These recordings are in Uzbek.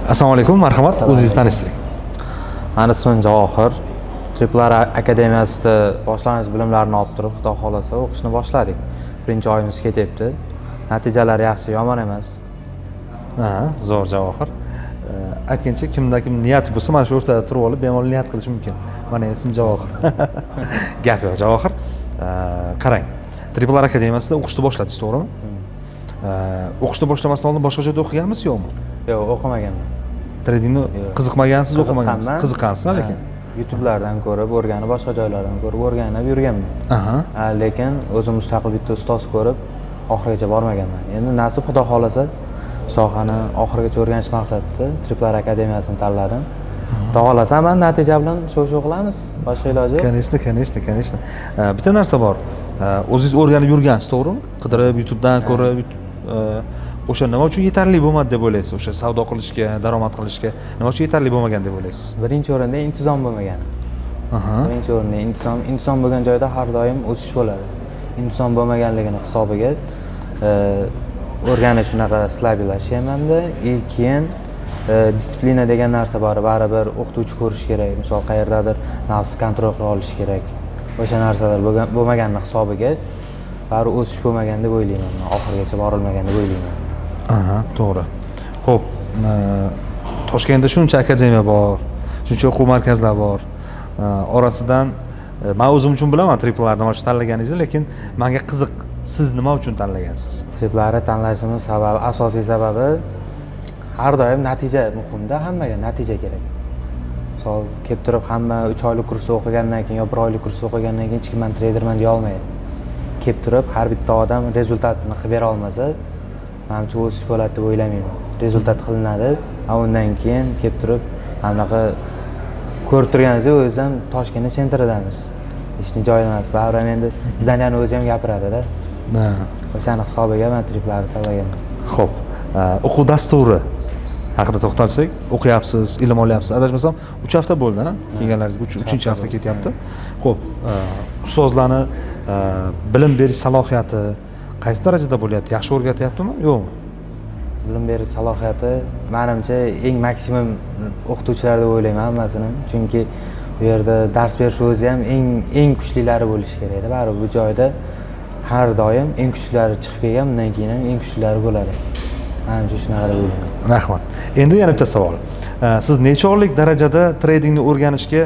Assalomu alaykum, marhamat, o'zingizni tanishtiring. Mani ismim Javohir. Triple R akademiyasida boshlang'ich bilimlarni olib turib, xudo xohlasa, o'qishni boshladik. Birinchi oyimiz ketyapti. Natijalar yaxshi, yomon emas. Ha, zo'r, Javohir. Aytgancha, kimda kim niyati bo'lsa, mana shu o'rtada turib olib bemalol niyat qilishi mumkin. Mana, ismim Javohir, gap yo'q. Javohir, qarang, Triple R akademiyasida o'qishni boshladingiz, to'g'rimi? O'qishni boshlamasdan oldin boshqa joyda o'qiganmisiz, yo'qmi? Yo'q, o'qimaganman. Tradingni qiziqmagansiz, o'qimagansiz? Qiziqqanman. Qiziqqansiz, lekin YouTube'lardan ko'rib, o'rganib, boshqa joylardan ko'rib, o'rganib yurganman. Lekin o'zim mustaqil bitta ustoz ko'rib, oxirigacha bormaganman. Endi nasib, xudo xohlasa, sohani oxirigacha o'rganish maqsadida Triple R akademiyasini tanladim. Xudo xohlasa, man natija bilan shov-shuv qilamiz. Boshqa iloji yo'q. Конечно. Bitta narsa bor. O'zingiz o'rganib yurgansiz, to'g'rimi? Qidirib, YouTubedan ko'rib, o'sha nima uchun yetarli bo'lmadi deb o'ylaysiz? O'sha savdo qilishga, daromad qilishga nima uchun yetarli bo'lmagan deb o'ylaysiz? Birinchi o'rinda intizom bo'lmagan. Birinchi o'rinda intizom. Intizom bo'lgan joyda har doim o'sish bo'ladi. Intizom bo'lmaganligini hisobiga o'rganish unaqa слабый lashyapmanda. И keyin дисциплина degan narsa bor, baribir o'qituvchi ko'rish kerak, misol, qayerdadir nafs контроль qila olish kerak. O'sha narsalar bo'lgan bo'lmaganini hisobiga baribir o'sish bo'lmagan deb o'ylayman man, oxirigacha borilmagan deb o'ylayman. Aha, to'g'ri. Ho'p, Toshkentda shuncha akademiya bor, shuncha o'quv markazlar bor. Orasidan man o'zim uchun bilaman Triple R nima uchun tanlaganingizni, lekin manga qiziq, siz nima uchun tanlagansiz? Triple Rni tanlashimiz sababi, asosiy sababi, har doim natija muhimda, hammaga natija kerak. Misol, kelib turib hamma 3 oylik kursda o'qigandan keyin yo bir oylik kursda o'qigandan keyin hech kim man treyderman deya olmaydi. Kelib turib har bitta odam результат ini qilib bera olmasa, manimcha, o'sish bo'ladi deb o'ylamayman. Результат qilinadi, a undan keyin kelib turib mana bunaqa ko'rib turganingizdek, o'zi ham Toshkentni центр idamiz, ishni joyi emas baribir ham. Endi здания ni o'zi ham gapiradida. O'shani hisobiga man Triple Rni tanlaganman. Ho'p, o'quv dasturi haqida to'xtalsak, o'qiyapsiz, ilm olyapsiz. Adashmasam, 3 hafta bo'ldi, a? Kelganlaringizga uchinchi hafta ketyapti. Ho'p, ustozlarni bilim berish salohiyati qaysi darajada bo'lyapti? Yaxshi o'rgatyaptimi, yo'qmi? Bilim berish salohiyati, manimcha, eng maksimum o'qituvchilar deb o'ylayman hammasini, chunki bu yerda dars berish o'zi ham eng eng kuchlilari bo'lishi kerakda. Baribir bu joyda har doim eng kuchlilari chiqib kelgan, bundan keyin ham eng kuchlilari bo'ladi, manimcha, shunaqa deb o'ylayman. Rahmat. Endi yana bitta savol. Siz necha oylik darajada tradingni o'rganishga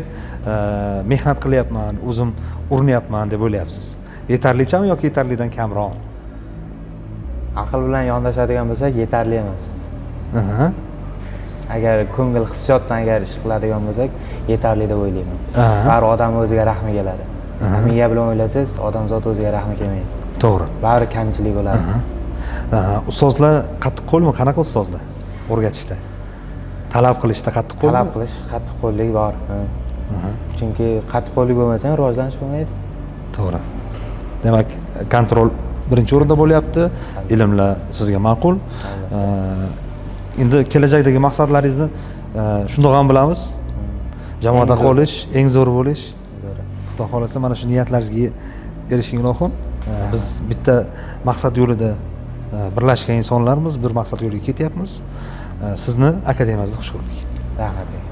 mehnat qilyapman, o'zim urinyapman deb o'ylayapsiz? Yetarlichami yoki yetarlidan kamroq? Aql bilan yondashadigan bo'lsak, yetarli emas. Agar ko'ngil, hissiyotdan agar ish qiladigan bo'lsak, yetarli deb o'ylayman. Baribir odam o'ziga rahmi keladi. Miya bilan o'ylasangiz, odamzod o'ziga rahmi kelmaydi. Baribir kamchilik bo'ladi. Ustozlar qattiqqo'lmi? Qanaqa ustozlar? O'rgatishda, talab qilishda qattiqqo'lmi? Talab qilish, qattiqqo'llik bor, ha. Chunki qattiqqo'llik bo'lmasa ham rivojlanish bo'lmaydi. To'g'ri. Demak, контроль birinchi o'rinda bo'lyapti, ilmlar sizga ma'qul. Endi kelajakdagi maqsadlaringizni shundoq ham bilamiz: jamoada Eng zo'ri. qolish, eng zo'ri bo'lish. Zo'ri. Xudo xohlasa, mana shu niyatlaringizga erishing, ilohim. Biz bitta maqsad yo'lida birlashgan insonlarmiz, bir maqsad yo'liga ketyapmiz. Sizni akademiyamizda xush ko'rdik. Rahmat, aka.